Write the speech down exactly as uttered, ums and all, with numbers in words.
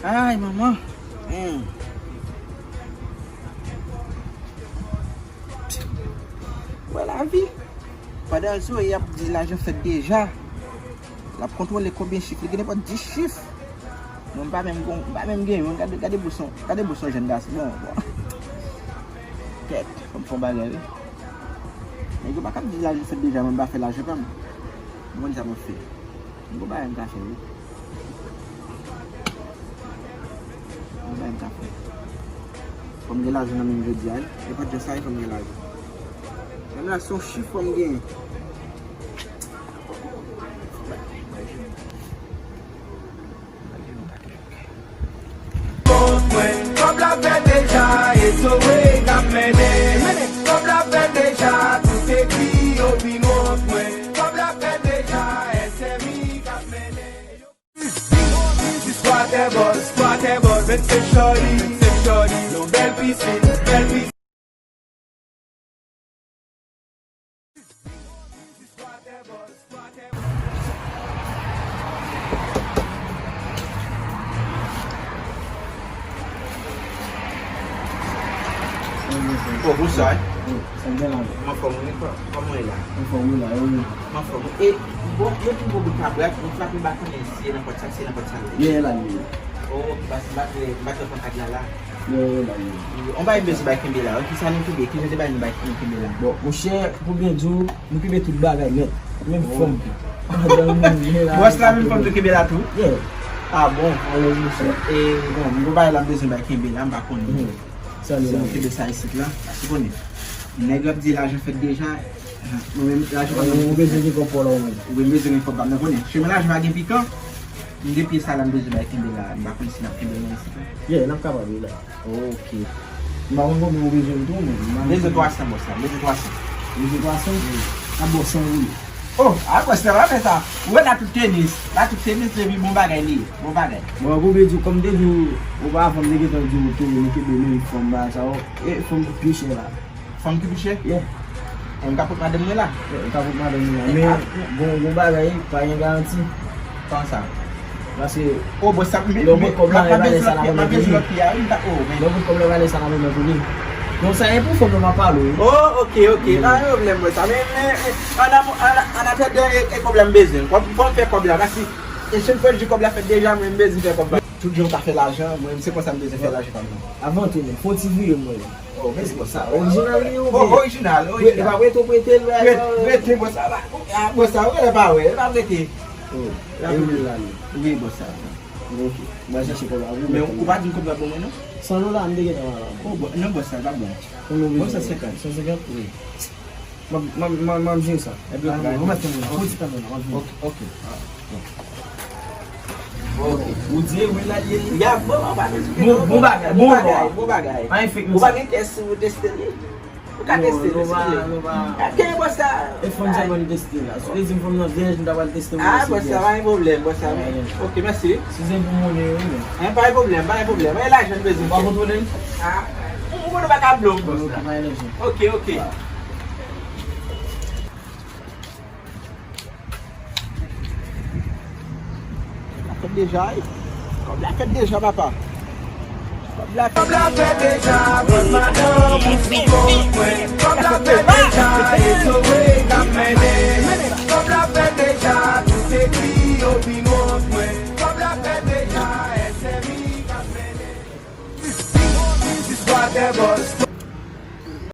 Ay, manman. Hmm. Wè lavi. Pandan Zoe ap di lajan fèt deja, l ap kontwole konbyen chif. Li gen nenpòt dis chif. Mwen, m pa menm gon, m pa menm gen youn. Gade, gade bous yon, gade bous yon jèn gason. Bon, bon. Kèt, fò m fè yon bagay, wi. Nèg yo pa kab di lajan fèt deja, mwen m pa fè lajan pa m. Mwen, sa mwen fè. M gon bagay m ka fè, wi. M gon bagay m ka fè. Fò m gen lajan nan men m jodi a, wi. E pa djòs sa, fò m gen lajan. Menm la, se yon chif fò m genyen. Kòb la fèt deja, e Zoe k ap mennen. Kòb la fèt deja, tout ekri yo vin wont mwen. Kòb la fèt deja, S M I k ap mennen. Squatter boss, squatter boss, vennsenk shorty, vennsenk shorty, yon bèl pisin, bèl pisin. Oh, bonswa. Sa gen la? M anfòm, wi. Kò-, kòman w ye la? Anfòm, wi, la, wi. M anfòm. E, bon, yo di m gon bout kabrat, m frape m pa konnen si se nan pòt sa, si se nan pòt sa l ye. Ye, la, li ye. Oh, ok, paske m pa t, m pa t pran kad la, la. Ye, ye, la, li ye. On bagay m bezwen bay kenbe la, wi. Kisa nou kenbe? Ki jan de bagay nou bay, nou kenbe la? Bon, monchè, pou byen di w, nou kenbe tout bagay nèt. Menm fòm tou. Bòs la, menm fòm tou kenbe la tou? Yeah. Ah bon? Alèz, monchè. E, bon, m gon bagay la m bezwen bay kenbe la, m pa konnen. Sa li la. Si nou kenbe sa isit la, paske konnen. Nèg yo ap di lajan fèt deja. Mwen menm, lajan pa nan. Ou bezwen gen kòb pa w la ou menm. Ou bezwen gen kòb pa m nan konnen. Chemen lajan pa gen pikan. M gen pye sa la m bezwen bay kenbe la. M pa konn si n ap kenbe nan isit la. Yeah, n ap kapab, wi la. Ok. M pa konn konbyen ou bezwen tou, men. M bezwen twa san, bòs la. M bezwen twa san. Ou bezwen twa san? Wi. N ap ba w san goud. Oh, a bòs la, pa fè sa. Ou wè la tout tenis. La tout tenis, epi bon bagay li ye. Bon bagay. Bon, pou byen di w, kòm m te di w, oparavan m te gentan di w tou, nou kenbe menm fòm bagay sa yo. E fòm ki pi chè la. Fòm ki pi chè? Yeah. Mwen ka pot madanm mwen la. Yeah, ou ka pot madanm mwen la. Men, gon, gon bagay, pa gen garanti. Kòman sa? Paske, oh, bòs sa, men, lè w pran kòb la, lè w ale sa la, mwen bezwen lòt pye a, wi, m ta, oh, men. Lè w pran kòb la, w ale sa la, mwen bezwen. Donk, sa e pou fòm nan m ap pale w, wi. Oh, ok, ok. Pa gen pwoblèm, bòs sa. Men, men, men, an, an, an atandan, e, e kòb la m bezwen. Fò, fò m fè kòb la, paske, e, se fò di kòb la fèt deja, mwen m bezwen fè kòb la. Tout jan w ka fè lajan, mwen, se konsa m bezwen fè lajan pa m nan. Avan tou, men, fò w ti vire mwen. Oh, men se konsa. Orijinal li, ou byen? Oh, orijinal, orijinal. E pa prete w prete l, bagay sa. Prete, bòs sa, la. Ah, bòs sa, ou genlè pa wè, e pa prete. Oh, e ou la, li. Wi, bòs sa. Ok, m al chache kòb la pou ou. Men ou pa di m kòb la ban mwen, non? San dola, m te gentan ba la. Oh, bò-, non, bòs sa, pa bon. Konbyen w bezwen? Bòs sa, senkant. San senkant? Wi. M ap, m ap, m ap, m ap jere sa. Epi, ah, bon, remèt mwen, ok. Fò ti tan mwen, m ap vini. Ok, ok. Ah, bon. Ok. Ou di wi la, li ye. Ya, bon, pa bezwen. Bon, bon bagay, bon bagay, bon bagay. Pa gen fake news. Ou pa gen tès, ou teste li. Ou ka teste li, si w vle. Non, non, pa. Eske bòs sa? E fòm sa ban m teste la. Si w te di m fòm nan vyèj, m ta pral teste ou. Ah, bòs sa, pa gen pwoblèm, bòs sa. Ok, mèsi. Si se pou monnen, wi, men. Hein, pa gen pwoblèm, pa gen pwoblèm. E lajan m bezwen. Ou pa kontwole l? Ah, ou, ou konnen ou pa ka blo m, bòs la. Ok, pa gen lajan. Ok, ok. Kòb la fèt deja, wi. Kòb la fèt deja, papa. Kòb la fèt. Kòb la fèt deja, pran madanm ou sou kont mwen. Kòb la fèt deja, e Zoe k ap mennen. Kòb la fèt deja, tout ekri yo vin wont mwen. Kòb la fèt deja, S M I k ap mennen. Squatter boss,